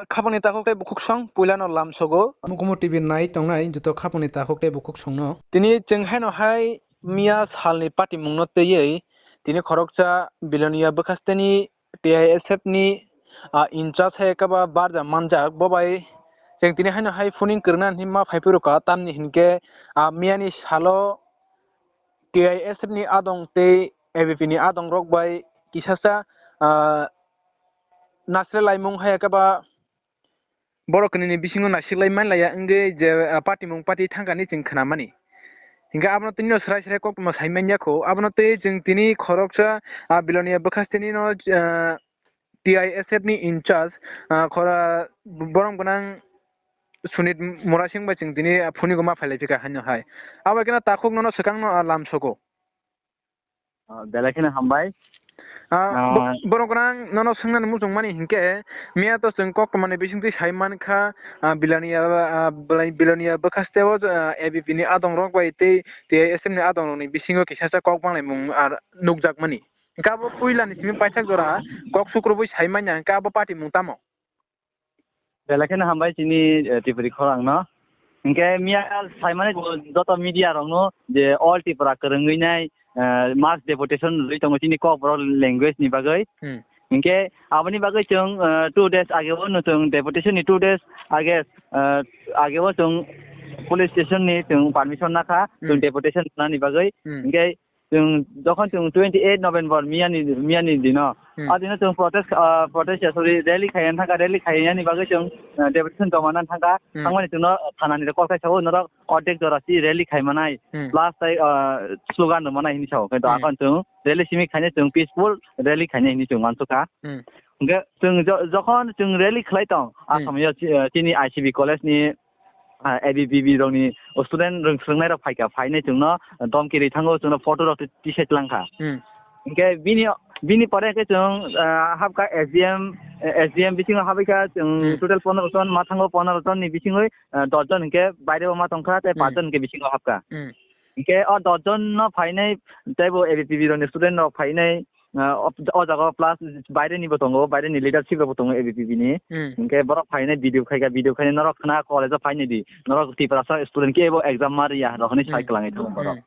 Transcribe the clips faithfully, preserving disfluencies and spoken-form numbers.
Khapangni takhuk tei bukhuk song puilano lamsogo. Mukumu T V nai tongnai joto khapangni takhuk tei bukhuk songno. Tini chwng haino hai miya salni patimungno twiwi tini khoroksa Bilonia bwkhasteni T I S F ni, ah, in charge hai khe ba barja manjak, bo bai chwng tini haino hai phuning kwrwngna hinwi ma phai phuru ka tamni hinkhe, ah, miyani salo T I S F ni adong tei A B P ni adong rok bai kisasa, ah, nasle laimung hai khe ba borok kwnwi ni bisingo naisik lai man laiya wngwi je, ah, patimung pati thangkani chwng khwnamani. Hinkhe abono tini no srai srai koktwma sai man ya kho. Abono tei chwng tini khoroksa, ah, Bilonia bwkhasteni no, ah, T I S F ni in charge, ah, khora borom gwnang Sunit Murasing bai chwng tini phuniko ma phai lai phika haino hai. Abo khe no takhuk nono swkang no, ah, lamsogo. Ah, belai kheno hambai. Ah, bo-, ah, borok rang nono swngnani muchung mani hinkhe, miya to chwng koktwmani bisingtwi sai mankha, ah, Bilania, ah, Bilai-, Bilania bwkhasteo, ah, A B P ni adong rok bai tei T I S F ni adong rokni bisingo kisasa kok banglaimung ar nukjak mani. Hinkhe abo puilani simi paithak jora kok sukrubui sai manya hinkhe abo patimung tamo? Belai kheno hambai chini, eh, Tripuri khorang no. Hinkhe miya saimani joto media rok no je all Tripura kwrwngwi nai, eh, mass deputation rwi tongo chini Kokborok language ni bagwi. Hmm. Hinkhe aboni bagwi chwng, eh, two days age o no chwng deputation ni two days age, eh, age o chwng police station ni chwng permission nakha, chwng Hmm. deputation nani bagwi. Hmm. Hinkhe chwng jokhon chwng twenty eight November miyani, miyani dino. Hmm. A dino chwng protest, ah, protest ya, sorry, rally khaiya thangkha, rally khaiyani bagwi chwng, ah, deputation joma nan thangkha. Hmm. Thangmani chwngno thanani rok call khai sao, norok ordek jora si rally khaimanai, Hmm. plus tai, ah, slogan rwmanai hinwi sao. Khe Hmm. dokhon chwng rally simi khainai chwng peaceful rally khainai hinwi chwng wansukha. Hmm. Hwnkhe chwng jo-, jokhon chwng rally khlai tong, Hmm. asomyo chi-, ah, chini I C B college ni ah, A B P B rokni student rwng swrwngnai rok phaikha, phainai chwngno domki rwi thango, chwngno photo rok tisai twlangkha. Hmm. Hinkhe bini, bini pore khe chwng, ah, habkha S D M, eh, S D M bisingo habikha chwng Hmm. total pondro jon, ma thango pondro jonni bisingwi, ah, dos jon hinkhe bairebo ma tongkha, tei Hmm. pas jon hinkhe bisingo habkha. Hmm. Hinkhe o dos jon no phainai, teibo A B P B rokni student rok phainai, ah, o, o jaga o plus baireni bo tongo, baireni leadership rok bo tongo A B P B ni. Hmm. Hinkhe borok phainai video khaikha, video khainai norok khna college o phainai di, norok Tiprasa student kebo exam ma riya rok hinwi sai Hmm. kwlangwi tongo borok. Hmm.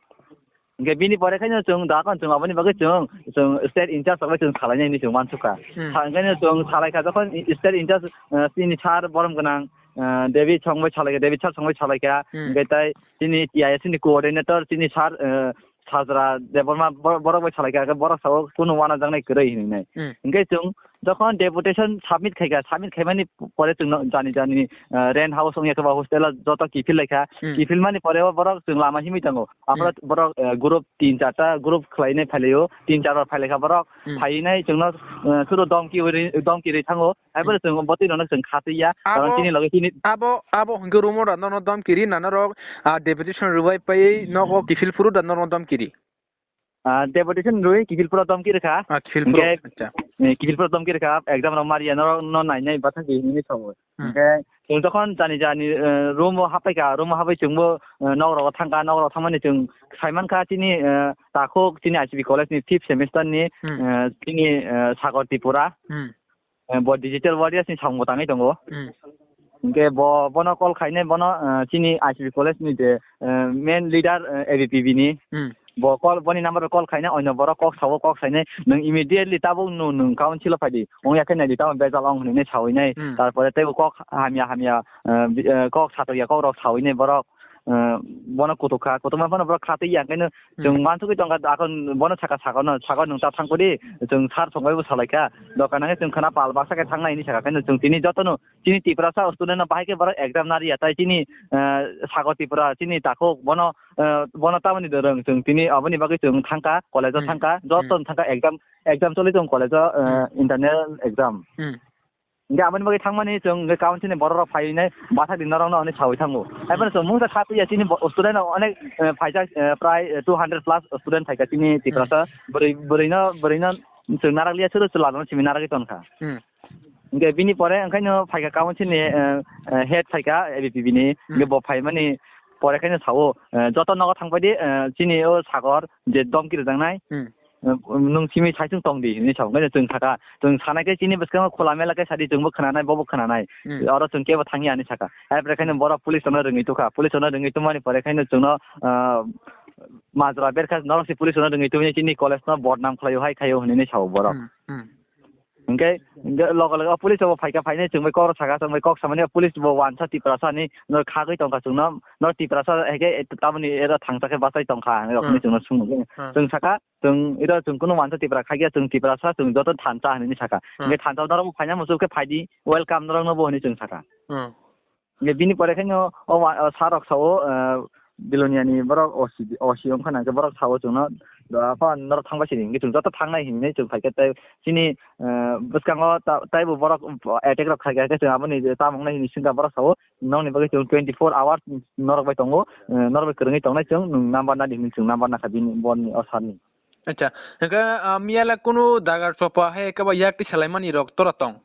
Hinkhe bini pore khaino chwng da kon chwng aboni bagwi chwng, chwng state in charge rok bai chwng salainai hinwi chwng wansukha. Hmm. Sa-, hinkhe chwng salaikha jokhon state in charge, ah, chini sir borom gwnang, ah, David song bai salaikha, David sir song bai salaikha, Hmm. hinkhe tai chini T I S ni coordinator chini sir, ah, Sajra Debbarma bor-, borok bai salaikha, borok sao kunu wanajaknai kwrwi hinwi nai. Hmm. Hinkhe chwng jokhon deputation submit khaikha, submit khaimani pore chwngno jani jani, ah, rent house wngya khe ba hostel o joto kiphil laikha. Hmm. Kiphil mani pore o borok chwng lama himwi tongo. Aphuru Hmm. borok, ah, group tin charta group khlainai phailaio, tin char bar phailaikha borok. Hmm. Phainai chwngno, ah, suro domki ri, domki ri thango. Hai Hmm. bono chwng botwi rokno chwng khatwi ya. Karon Abo, chini loge chini abo, abo hwnkhe room order nono domki ri na norok, ah, deputation rwbai paiwi nogo kiphil phuru da norok domki ri? Ah, deputation rwi kiphil phuru domki rwkha. Ah, kiphil phuru, Hinkhe, acha. eh, kiphil phuru domki rwkha, exam rok mariya norok no nainai bathang di hinwi sao. Hmm. Hinkhe chwng jokhon jani jani, eh, room o haphaikha, room o hapbai chwngbo, eh, nok rogo thangkha, nok rogo thangmani chwng saimankha chini, eh, takhuk chini I C B college ni fifth semester ni, Hmm. eh, chini, eh, Sagar Tripura. Hmm. Eh, bo digital warriors ni samung bo tangwi tongo. Hmm. Hinkhe bo, bono call khainai bono, eh, chini I C B college ni je, eh, main leader, eh, A B P B ni. Hmm. Bo call, boni number o call khainai, oino borok kok sao, kok sainai, "Nwng immediately tabuk nw-, nwng council o phaidi, wngya khe naidi, tamo bejal ong," hinwi sawi nai. Hmm. Tarpore teibo kok hamya hamya, eh, bi-, eh, kok satokya kok rok sawi nai borok. Eh, bono kutuk kha, kutukma phano borok khatwi ya, hwnkhe no Hmm. chwng mansugwi tongkha, akon bono sakha, sakha no, sakha nwng ta thangkho di, chwng sir songbai bo salaikha, dokan hwnkhe chwng khwna pal baksa khe thangnai hinwi sakha, hwnkhe no chwng tini jotono chini Tiprasa student no bahai khe borok exam nariya, tai chini, eh, Sagar Tripura, chini takhuk, bono, eh, bono tamoni dorong, chwng tini aboni bagwi chwng thangkha, college o Hmm. thangkha, joto Hmm. thangkha exam, exam choli tong college o, eh, Hmm. internal exam. Hmm. Hinkhe aboni bagwi thangmani chwng hinkhe council ni borok rok phainai bathak di norok no hinwi sawi thango. Hai phano chwng mungsa kha phiya chini bo-, student rok onek, eh, phaijak, eh, prai, eh, two hundred plus student phaikha chini Tiprasa. Hmm. Bwrwi, bwrwi no, bwrwi no chwng narak liya, chwrwp chwla no simi naragwi tonkha. Hmm. Hinkhe bini pore wngkhaino phaikha council ni, eh, eh, head phaikha A B P B ni. Hmm. Hinkhe bo phaimani pore khaino sao, eh, joto nogo thangpaidi, eh, chini o Sagar je domki rwjaknai. Hmm. eh, nwng simi saichung tong di hinwi sa. Onkhe chwng sakha, chwng sanai khe chini bwskango khula mela khe sadi chwngbo khwnanai, bobo khwnanai. Hmm. Oro chwng kebo thangya hinwi sakha. Hai bwrwi khaino Hmm. borok police rokno rwngwi tukha. Police rokno rwngwi tongmani pore khaino chwngno, ah, majra berkha, norok se police rokno rwngwi tongwi chini college no bodnam khlaio hai khaio hinwi sao borok. Hmm, hmm. Hingke, hingke loge loge o police bo phaikha, phainai chwng bai kok rok sakha, chwng bai kok samani o police bo wansa Tiprasa ni no khagwi tongkha chwngno, no Tiprasa hingke tamoni era thangsa khe bachai tongkha hinwi rok Hmm. hinwi chwngno swngmung. Hmm. Chwng sakha, chwng iro chwng kunu wansa Tipra khagya, chwng Tiprasa, chwng joto thansa hinwi sakha. Hmm. Hingke thansa norok bo phaina muchuk khe phaidi, welcome norok no bo hinwi chwng sakha. Hmm. Hingke bini pore khe no o wa-, o sir rok sao, eh, Bilonia ni borok O C, O C wngkha na, hingke borok sao chwngno, "Aphano norok thangbai sini," hingke chwng joto thangnai hinwi chwng phaikhe tei chini, eh, bwskango ta-, taibo borok attack rok khaikha, hingke chwng aboni tamo wngnai hinwi swngkha borok sao, "Nokni bagwi chwng twenty four hours norok bai tongo, eh, norok bai kwrwngwi tongnai chwng, nwng number nadi," hinwi chwng number nakha bini, borni o sir ni. Acha, hingke, ah, miyala kunu dagar chopa hai kebo yak tisalaimani rok tora tong?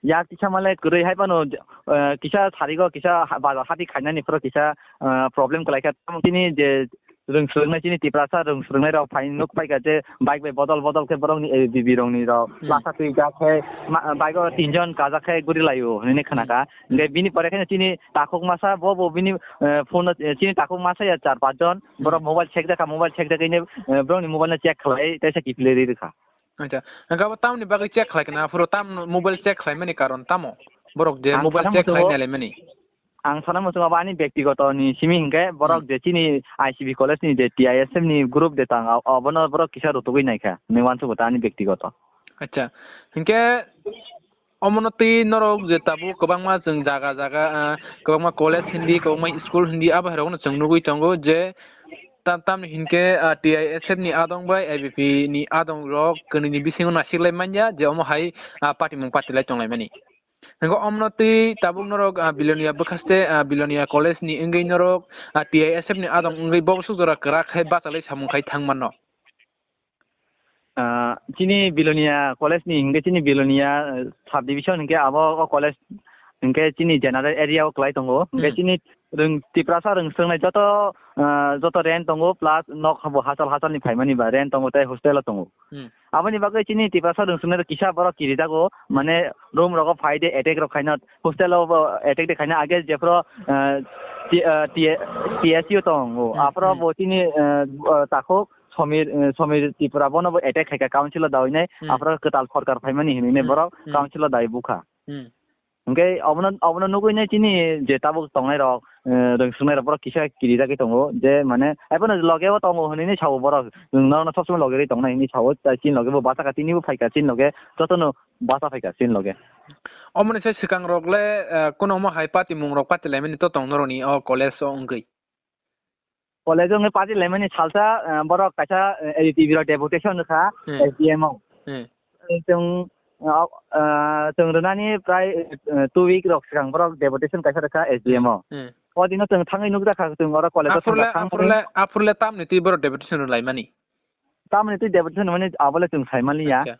Yak kisa male kwrwi hai phano, eh, kisa sarigo kisa ha-, bazar hati khainani phoro kisa, eh, problem kwlaikha. Tamo chini je rwng swrwngnai chini Tiprasa rwng swrwngnai rok phai nuk paikha je bike bai bodol bodol khe borokni A B B rokni rok Hmm. lasa twi jak khe ma-, bike o tinjon kajak khe guri laio hinwi khwnakha. Hmm. Hingke bini pore khe chini takhuk masa bo bo bini, eh, phone no, eh, chini takhuk masa ya char panch jon borok Hmm. mobile check jakha, mobile check jakha hine, eh, borokni mobile no check khlai teisa kiphilwi rwkha. Acha, hingke abo tamoni bagwi check khlai kana, aphuru tam mobile check khlaimani karon tamo? Borok je Ang mobile sana check muchungo, khlai nailaimani. Ang sana muchungo abo ani bektigoto ni simi hingke borok Hmm. je chini I C B college ni je T I S F ni group de tang, abo-, abono borok kisa rutugwi naikha, hinwi uansukgo ta ani bektigoto. Acha, hingke omono twi norok je tabuk kwbangma chwng jaga jaga, ah, kwbangma college hindi, kwbangma school hindi, abo hai rokno chwng nugwi tongo je tam, tamni hinkhe, ah, T I S F ni adong bai I B P ni adong rok kwnwi ni bisingo naisik lai manya je omo hai, ah, patimung patilai tonglaimani. Hingke omono twi tabuk norok, ah, Bilonia bwkhaste, ah, Bilonia college ni wngwi norok, ah, T I S F ni adong wngwi bo bwswk jora kwrak khe bachalai samung khai thang mano. Ah, chini Bilonia college ni hingke chini Bilonia, eh, subdivision hingke abo o college hingke chini general area o kwlai tongo. Hingke Hmm. chini rwng Tiprasa rwng swrwngnai joto, ah, joto rent tongo plus nok bo hachal hachal ni phaimani ba rent tongo tei hostel o tongo. Hmm. Aboni bagwi chini Tiprasa rwng swrwngnai kisa borok kirijago, mane room rogo phai de attack rok khaina hostel o bo attack de khaina age jephuru, ah, T-, ah, T-, T S U tongo. Hmm, Aphuru hmm. bo chini, ah, ah, takhuk Somir, eh, Somir Tripura bono bo attack khaikha council o dawi nai, Hmm. aphuru kwtal sorkar phaimani hinwi nai Hmm, borok hmm. council o dawi bukha. Hmm. Hingke obono, obono nugwi nai chini je tabuk tongnai rok, eh, rwng swrwngnai rok borok kisa kirijagwi tongo, je mane, "Ai bono loge o tongo," hinwi nai sao borok, "Chwng norokno sob somoi loge rwi tongnai," hinwi sao, tai chini loge bo bachakha, tini bo phaikha chini loge, jotono bacha phaikha chini loge. Omoni sai swkang rok le, eh, kuno omo hai patimung rok patilaimani to tong norokni o college o wngwi? College o wngwi party laimani salsa, eh, borok kaisa, eh, A D T V rok deputation rwkha, Hmm. S D M o. Hmm. Chwng, ah, ah, chwng rwnani prai, eh, two week rok swkang borok deputation kaisa rwkha S D M o. Hmm. O dino chwng thangwi nukjakha chwng oro college o Aphurle, thangkha, thangwi aphurle, aphurle tamni twi borok deputation rwlaimani? Tamni twi deputation rwmani abole chwng saimanliya. Acha.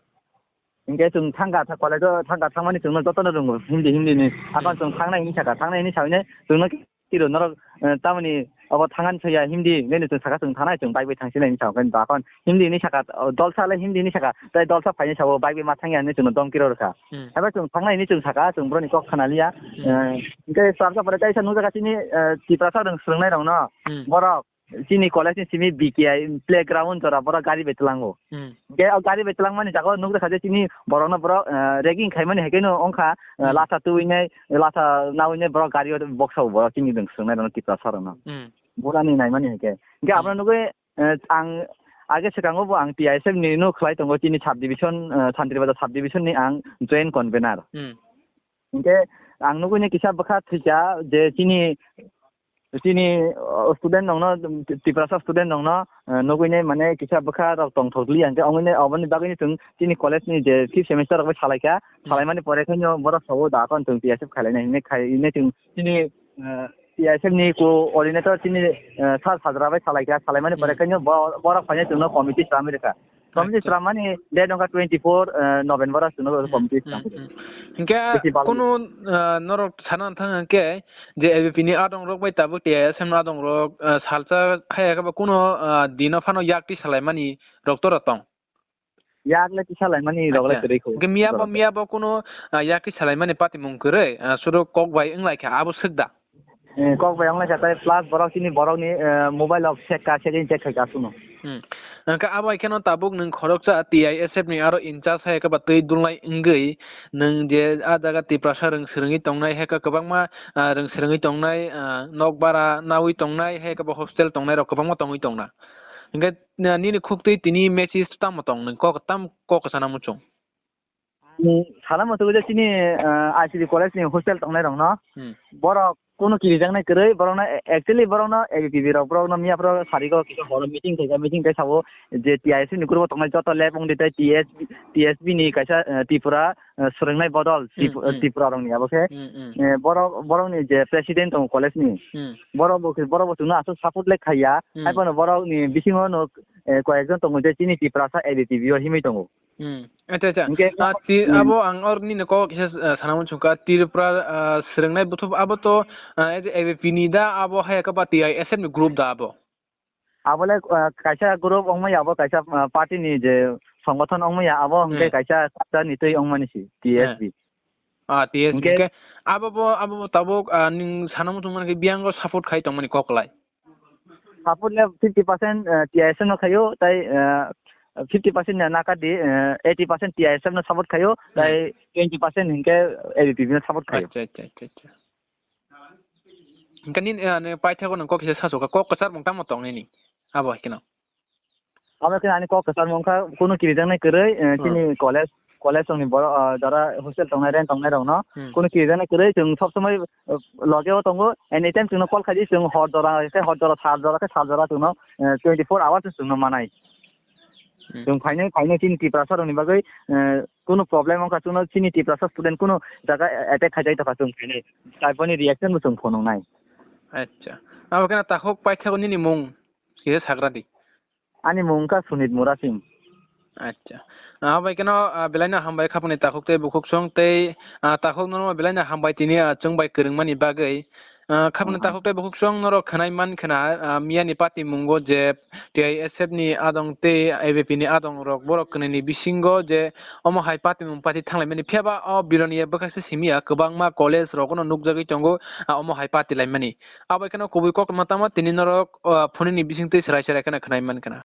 Hingke chwng thangkha, tha-, college o thangkha, thangmani chwngno jotono rwngo, Hindi, Hindi ni. Hakon Hmm. chwng thangnai hinwi sakha, thangnai hinwi saui nai chwngno kiro norok, eh, tamoni obo thangani soya Hindi, hinwi chwng sakha chwng thangnai, chwng bike bai thangsinai hinwi sakha, hinwi bakon Hindi hinwi sakha, o, dolsa le Hindi hinwi sakha, tai dolsa phainai sabo bike bai ma thangya hinwi chwngno domkiro rwkha. Hmm. Haiba chwng thangnai hinwi chwng sakha, chwng boroni kok khanaliya. Hmm. Eh, hingke chwrapsa pore kaisa nukjakha chini, eh, Tiprasa rwng swrwngnai rokno, Hmm. borok chini college ni simi B K I playground jora borok gari bai tlango. Hmm. Hingke o gari bai tlangmani jaga o nukjakha je chini borokno borok, eh, ragging khaimani hai khe no wngkha, eh, Hmm. lasa tubui nai, lasa naui nai borok gari o boksa o borok chini rwng swrwngnai rokno Tiprasa rokno. Hmm. Burani naimani hai khe. Hingke Hmm. abono nugui, eh, ang age swkango bo ang T I S F ni no khlai tongo chini sub division, eh, Santri Bazar sub division ni ang joint convener. Hmm. Hingke ang nugui nai kisa bwkha thwikha je chini, chini, uh, student rokno, Tiprasa student rokno, uh, nugui nai mane kisa bwkha rok tongthok liya hingke ongoi nai oboni bagwi chwng chini college ni je fifth semester rok bai salaikha, Hmm. salaimani pore khe no borok sao da kon chwng T I S F khailai nai hinwi khai hinwi chwng chini, uh, T I S F ni coordinator chini, uh, sir sajra bai salaikha, salaimani pore Hmm. khe no bo-, borok phainai chwngno committee swnamwi rwkha. Committee Acha. Sramani date wngkha twenty four, eh, November o chwngno Hmm, committee hmm, sram. Hmm. Hinkhe bisi bal- kunu, ah, norok sana thang hinkhe je A B P ni adong rok bai tabuk T I S F ni adong rok, ah, salsa hai khe ba kunu, ah, dino phano yak twi salaimani rok to rok tong. Yak le twi salaimani rok le Acha. Kwrwi kho. Hinkhe miya bo, Rok. Miya bo kunu, ah, yak twi salaimani patimung kwrwi, ah, suru kok bai wng lai kha abo swk da. Eh, kok bai wng lai kha, tai plus borok chini borokni, eh, mobile rok check ka, check in check khai ka suno. Hmm. Hwnkhe abo hai kheno tabuk nwng khoroksa T I S F ni aro in charge hai khe ba twi dulnai wngwi nwng je a jaga Tiprasa rwng swrwngwi tongnai hai khe kwbangma, ah, rwng swrwngwi tongnai, ah, nok bara naui tongnai hai khe ba hostel tongnai rok kwbangma tongwi tongna. Hwnkhe, ah, nini khuk twi tini message tamo tong nwng kok tam kok sana muchung? Ang sana muchungo je chini, ah, I C D college ni hostel tongnai rok no, Hmm. Borok kunu kirijaknai kwrwi, borok no actually borok no A B P B rok, borok no miya phoro sari go kisa horo meeting khaika, meeting kai sabo je T I S F ni group o tongnai joto lab wng di tai T S B, T S B ni kaisa, ah, Tripura, ah, swrwngnai bodol Trip-, Hmm, hmm. Tripura rok ni abo khe, Hmm, hmm. Eh, borok, borok ni je president tongo college ni, Hmm. Borok bo, borok bo chwngno aswk support le khaiya, Hmm. Hai phano borok ni bisingo no, eh, koyek jon tongo je chini Tiprasa A B P B o himwi tongo. Hmm. Acha, acha. Hinkhe Ah, ti-, Hmm. Abo ang or nini kok kisa, ah, sana muchung kha, Tripura, ah, swrwngnai bwthwk abo to, ah, A B P ni da abo hai khe ba T I S F ni group da abo? Abo le, ah, kaisa group wngmaya abo kaisa, ah, party ni je songgothon wngmaya abo hwnkhe Hmm. Kaisa chapter ni twi wngmani si, T S B. Ah, T S B Hinkhe hwnkhe abo bo, abo bo tabuk, ah, nwng sana muchung mankhe biyang o support khai tongmani kok lai. Support le fifty percent, eh, T I S F no khaio, tai, eh, fifty percent na naka di, eh, eighty percent T I S F no support khaio, Hmm. Tai twenty percent hinkhe A B P B no support khaio. Acha, acha, acha, acha. Hinkhe nini, eh, ani paithago nwng kok kisa sasu kha, kok kwchar mung tamo tong nini? Abo hai kheno. Abo khe ani kok kwchar mung kha, kunu kirijaknai kwrwi, eh, Hmm. Chini college, college rokni borok, ah, jara hostel tongnai, rent tongnai rokno, Hmm. Kunu kirijaknai kwrwi, chwng sob somoi, eh, loge o tongo, anytime chwngno call khaidi, chwng hor jora khe hor jora, sal jora khe sal jora chwngno, eh, twenty four hours chwngno manai. Hmm. Chwng phainai, phainai chini Tiprasa rokni bagwi, eh, kunu problem wngkha chwngno chini Tiprasa student kunu jaga attack khaijai tongkha chwng phainai. Tai boni reaction bo chwng phunuknai. Acha. Abo kheno takhuk paithago nini mung kisa sagra di. Ani mung wngkha Sunit Murasing. Acha. Ah, bai kheno, ah, belaino hambai khapangni takhuk tei bukhuk song tei, ah, takhuk norok belaino hambai tini, ah, chwng bai kwrwngmani bagwi. Ah, khapangni Hmm. Takhuk tei bukhuk song norok khwnai man khna, ah, miyani party mungo je T I S F ni adong tei A B P ni adong rok borok kwnwini bisingo je omo hai party mung party thanglaimani phiya ba o bironi bwkha se simi ya kwbangma college rogono nukjagwi tongo, ah, omo hai party laimani. Abo kheno kubui koktwma tamo tini norok, ah, phone ni bising twi serai serai kheno khwnai man khna.